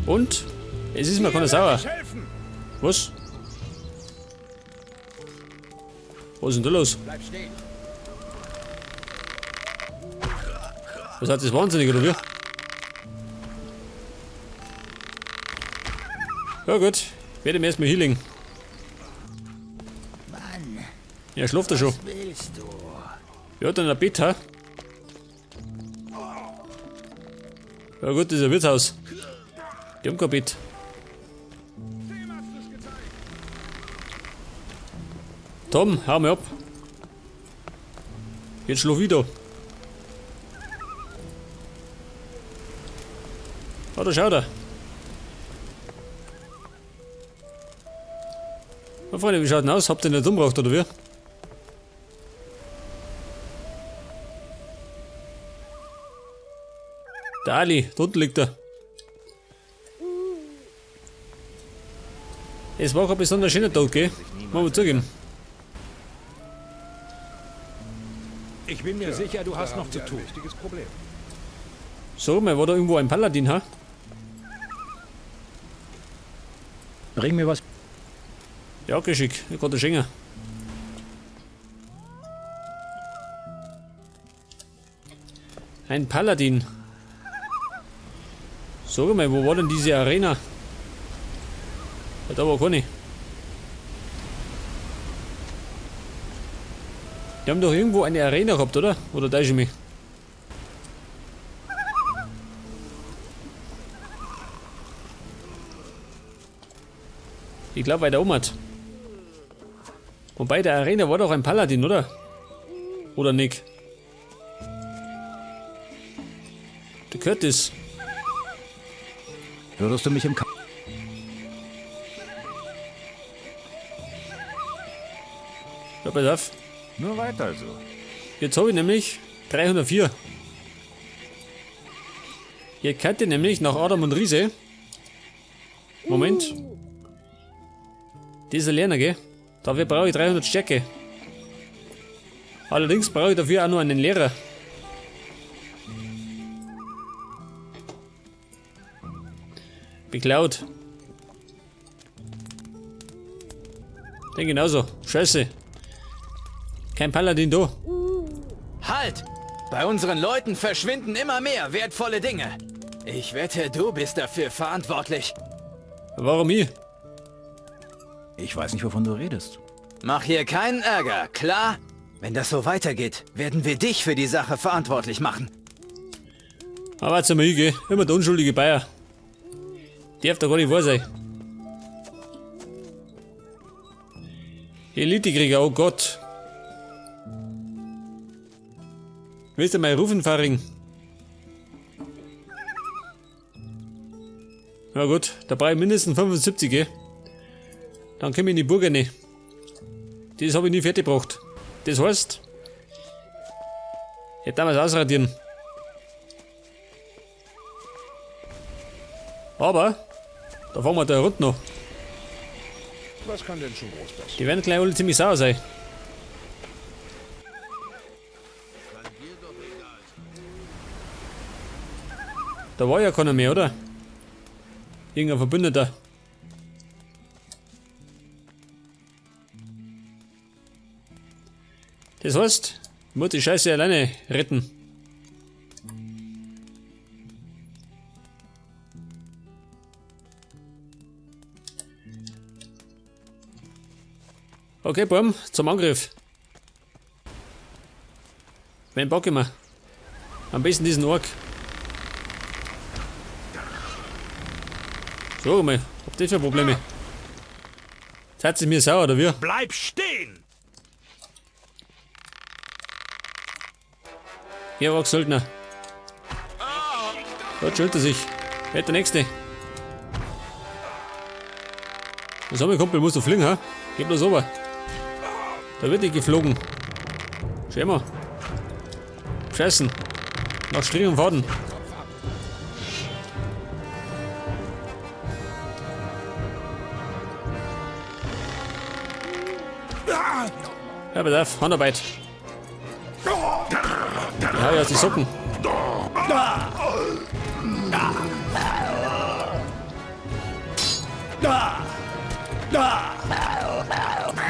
Und es ist mir keiner sauer. Was? Was ist denn da los? Was hat das wahnsinnig oder wie? Ja gut, werde mir erstmal Healing. Mann, Ja, schlaft er schon. was willst du? Ja, dann ein Bett, ha? Ja gut, das ist ein Wirtshaus. Die haben kein Bett. Tom, hau mir ab. Jetzt schlaf ich da. Ah, da schaut er. Na Freunde, wie schaut denn aus? Habt ihr nicht umgebracht, oder wie? Der Ali, da unten liegt er. Es war kein besonders schöner Tag, gell? Muss man zugeben. Ich bin mir sicher, du hast noch zu tun. Wichtiges Problem. So, mal war da irgendwo ein Paladin, ha? Bring mir was. Ja, Geschick, ich kann dir schenken. Ein Paladin. Sag mal, wo war denn diese Arena? Ja, da war keine. Die haben doch irgendwo eine Arena gehabt, oder? Oder täusche ich mich? Ich glaube, weiter oben hat. Und bei der Arena war doch ein Paladin, oder? Oder nicht? Du Curtis. Würdest du mich im Kampf. Ja, pass auf. Nur weiter so. Jetzt habe ich nämlich 304. Ihr könnt ihr nämlich nach Adam und Riese. Moment. Dieser Lerner, gell? Dafür brauche ich 300 Stärke. Allerdings brauche ich dafür auch noch einen Lehrer. Beklaut. Den genauso. Scheiße. Kein Paladin da. Halt! Bei unseren Leuten verschwinden immer mehr wertvolle Dinge. Ich wette, du bist dafür verantwortlich. Warum ich? Ich weiß nicht, wovon du redest. Mach hier keinen Ärger, klar? Wenn das so weitergeht, werden wir dich für die Sache verantwortlich machen. Aber jetzt einmal ich, gell? Immer der unschuldige Bayer. Darf da gar nicht wahr sein. Elitekrieger, oh Gott. Willst du mal rufen, Faring? Na gut, da brauche ich mindestens 75, gell? Dann komme ich in die Burg rein. Das habe ich nie fertig gebracht. Das heißt, ich hätte damals ausradieren. Aber, da fahren wir da runter noch. Was kann denn schon groß passieren? Die werden gleich alle ziemlich sauer sein. Da war ja keiner mehr, oder? Irgendein Verbündeter. Das heißt, ich muss die Scheiße alleine retten. Okay, Burm, zum Angriff. Wen pack ich mir? Am besten diesen Ork. So mal, habt ihr für Probleme? Seid ihr mir sauer, oder wie? Bleib stehen! Hier, Ork Söldner. Dort schüttelt er sich. Wer ist der Nächste? Was haben wir, Kumpel? Musst du fliegen, ha? Geh bloß rüber. Da wird nicht geflogen. Schau mal. Scheißen. Nach Strich und Faden. Ja, pass auf, Handarbeit. Ja, ja, die Socken.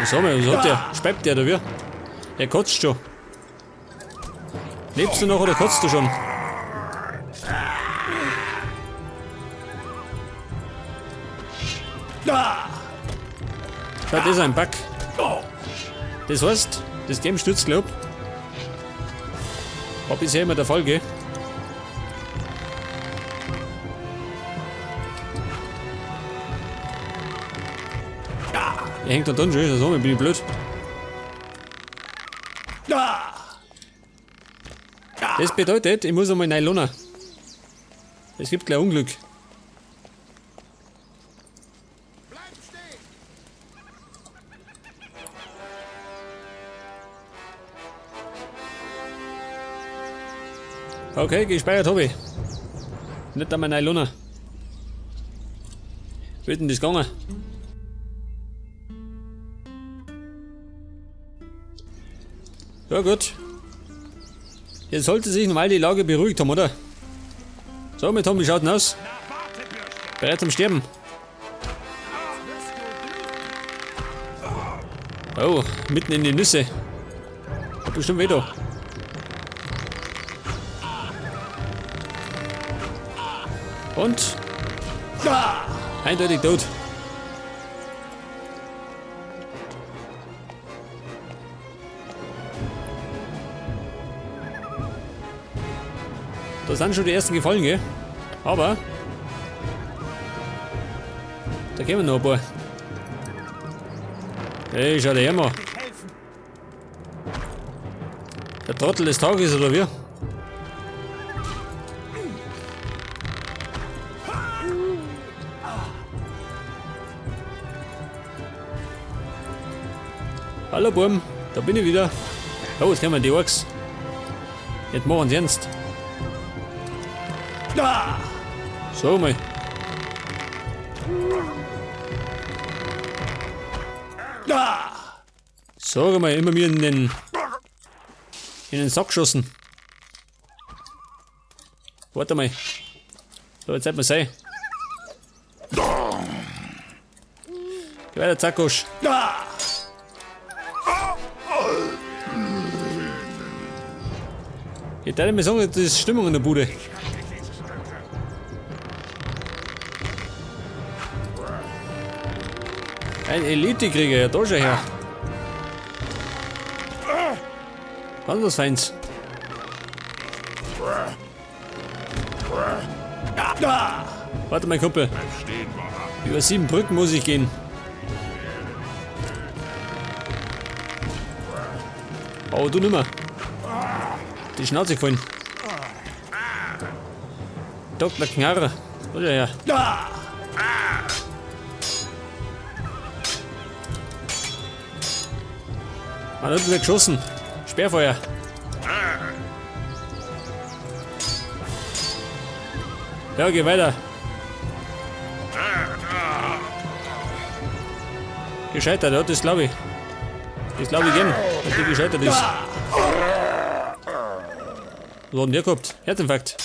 Was haben wir? Was hat der? Speibt der da wie? Der kotzt schon. Lebst du noch oder kotzt du schon? Schau, das ist ein Bug. Das heißt, das Game stürzt, glaub. War bisher immer der Fall, gell? Er hängt da drin schon, so, bin ich blöd. Das bedeutet, ich muss einmal reinlohnen. Es gibt gleich Unglück. Okay, gespeichert habe ich. Nicht einmal reinlohnen. Wie ist denn das gegangen? Ja gut. Jetzt sollte sich normal die Lage beruhigt haben, oder? So, mit Tom, wie schaut denn aus? Bereit zum Sterben. Oh, mitten in die Nüsse. Hat bestimmt weh da. Und? Eindeutig tot. Da sind schon die ersten gefallen, gell? Aber da kommen noch ein paar. Ey, schau dir her mal. Der Trottel des Tages, oder wie? Hallo Burm, da bin ich wieder. Oh, jetzt kommen die Orks. Jetzt machen sie ernst. So mal. Sag mal, immer mir in den Sack geschossen. Warte mal. So, jetzt mal sein. Geh weiter, Zakosch. Ich darf mir sagen, das ist Stimmung in der Bude. Ein Elite-Krieger, ja da schon her. Ganz was Feins. Warte mal, Kumpel. Über 7 Brücken muss ich gehen. Oh, du nimmer. Die Schnauze gefallen. Dr. Knarr. Da schau her. Man hat wieder geschossen. Sperrfeuer. Ja, geh weiter. Gescheitert, ja, das glaube ich. Das glaube ich gern, dass die gescheitert ist. Was hat denn der gehabt? Herzinfarkt.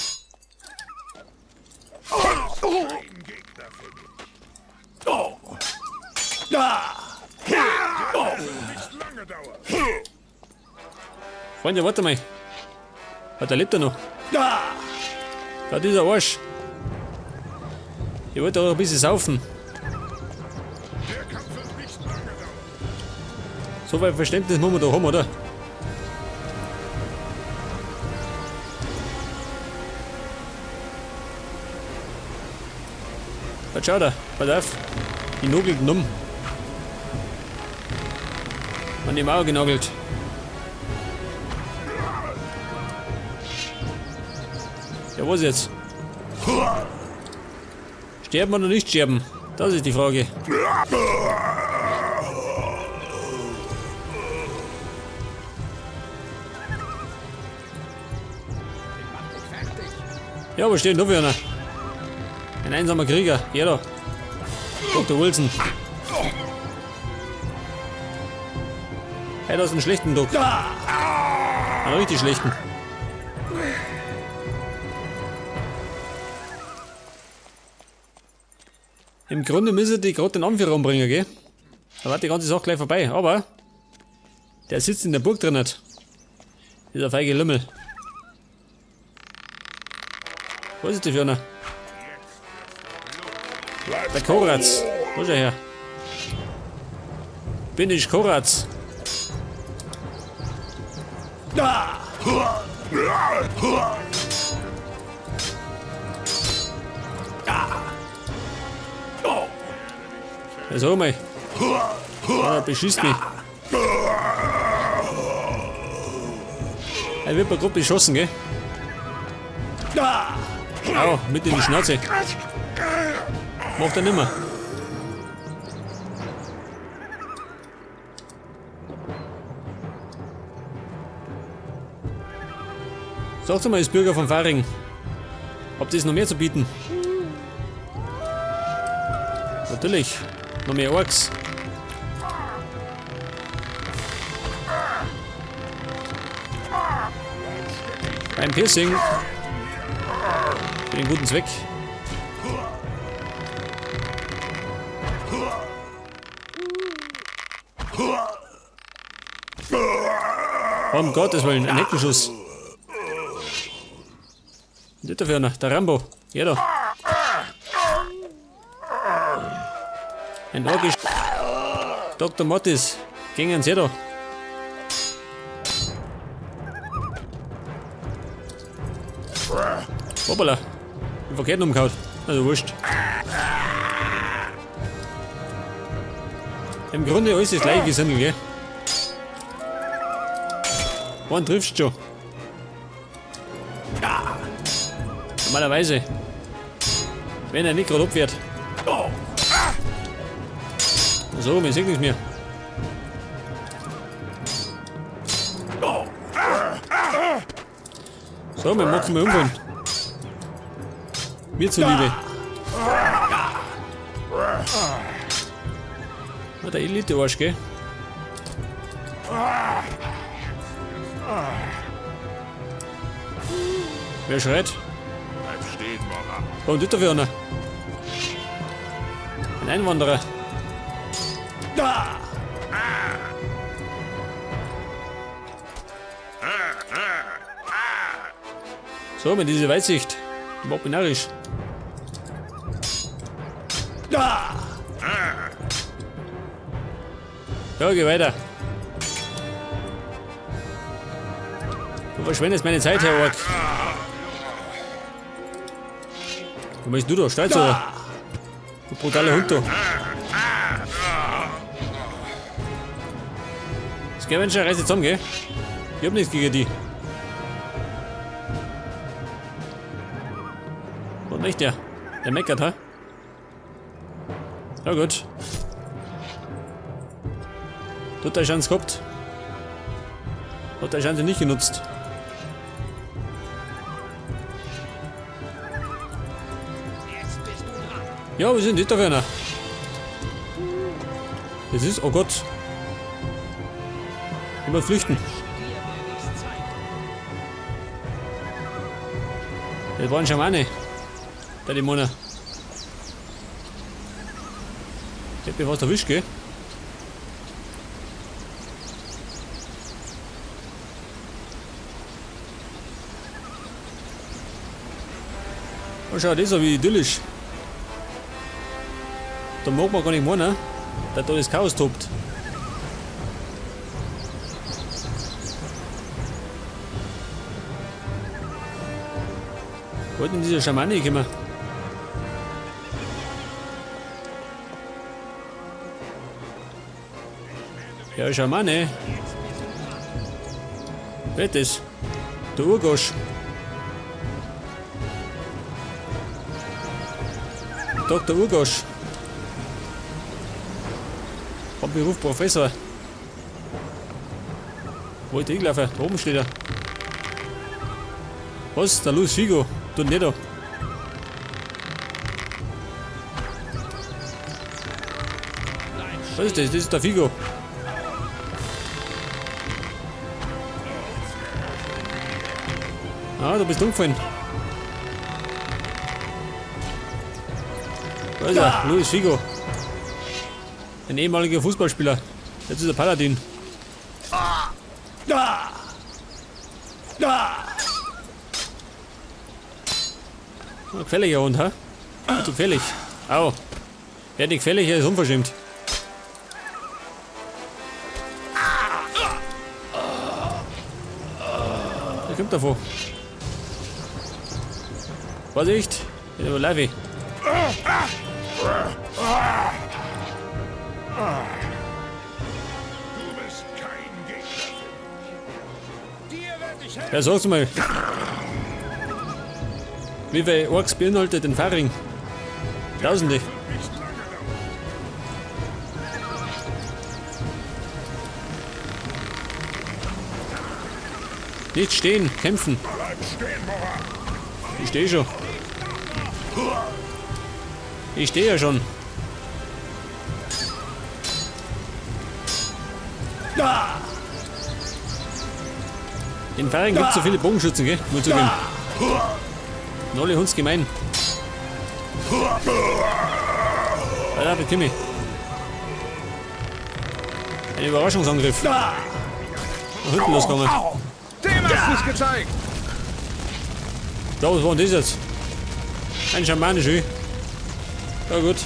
Freunde, warte mal. Ah, der lebt ja noch. Ja, dieser Arsch. Ich wollte auch ein bisschen saufen. So viel Verständnis muss man da haben, oder? Was schaut er? Pass auf. Die nagelten um. An die Mauer genagelt. Ja, was jetzt? Sterben oder nicht sterben? Das ist die Frage. Ja, wo steht denn da für einer? Ein einsamer Krieger. Ja da. Dr. Wilson. Hey, das ist ein schlechten Doc. Einen richtig schlechten. Im Grunde müssen die gerade den Anführer umbringen, gell? Da war die ganze Sache gleich vorbei, aber der sitzt in der Burg drin nicht. Dieser feige Lümmel. Wo ist der für einer? Der Koratz. Wo ist er her? Bin ich Koratz? Also mal. Ah, beschießt mich. Er wird mir gerade beschossen, gell? Au, mit in die Schnauze. Macht er nimmer. Sag's mal, als Bürger von Faring. Habt ihr noch mehr zu bieten? Natürlich. Noch mehr Orks. Ein Piercing. Für den guten Zweck. Um Gottes Willen, ein Heckenschuss. Nicht dafür einer, der Rambo. Ja da. Ein Orgisch. Dr. Mattis. Gingen Sie da. Hoppala. Bin verkehrt umgehauen. Also wurscht. Im Grunde alles das gleiche Gesindel, gell? Wann triffst du schon? Normalerweise. Wenn er nicht gerade abwehrt. So, mir sieht nichts mehr. So, wir machen mal umfallen. Mir zuliebe. Ah, der Elite-Arsch, gell? Wer schreit? Bleib stehen, Mora. Oh, und das dafür einer. Ein Einwanderer. So, mit dieser Weitsicht. Überhaupt nicht narrisch. Ja, geh weiter. Du verschwendest meine Zeit, Herr Ork. Wo bist du da? Steigt so. Du brutaler Hund da. Scavenger, reiß dich zusammen, gell? Ich hab nichts gegen die. Was möchte der? Der meckert, ha? Ja gut. Hat er Chance gehabt. Hat er Chance nicht genutzt. Ja, wir sind nicht da für einer. Das ist, oh Gott. Immer flüchten. Das waren Schamane. Der Dämoner. Ich hab mir was erwischt, gell? Oh, schau, das ist ja wie idyllisch. Da mag man gar nicht meinen, dass da das Chaos tobt. Wo hat denn dieser Schamane gekommen? Ja, Schamane. Wer ist das? Der Urgosch. Dr. Urgosch. Vom Beruf Professor. Wo ist der hingelaufen? Da oben steht er. Was? Der Luis Figo. Tut nicht da. Was ist das? Das ist der Figo. Ah, du bist umgefallen. Da ist er, Luis Figo. Ein ehemaliger Fußballspieler. Jetzt ist er Paladin. Gefährlicher Hund, hä? Zu gefährlich. Au. Wer nicht gefährlich ist, ist unverschämt. Der kommt davor. Vorsicht! Ich bin live. Du bist kein Gegner für mich. Dir werde ich helfen. Ja, sag's mal. Wie viele Orks beinhaltet den Fahrring? Tausende. Nicht lange dauern. Nicht stehen, kämpfen. Bleib stehen, Mora. Ich stehe schon. Ich stehe ja schon. In Fahrring gibt es so viele Bogenschützen, gell? Muss zugeben. Und alle Hunds gemein. Alter, Timmy. Ein Überraschungsangriff. Nach hinten losgegangen. Dem hast du's gezeigt! Da, was war denn das jetzt? Ein Schamanisch, ey. Ja gut.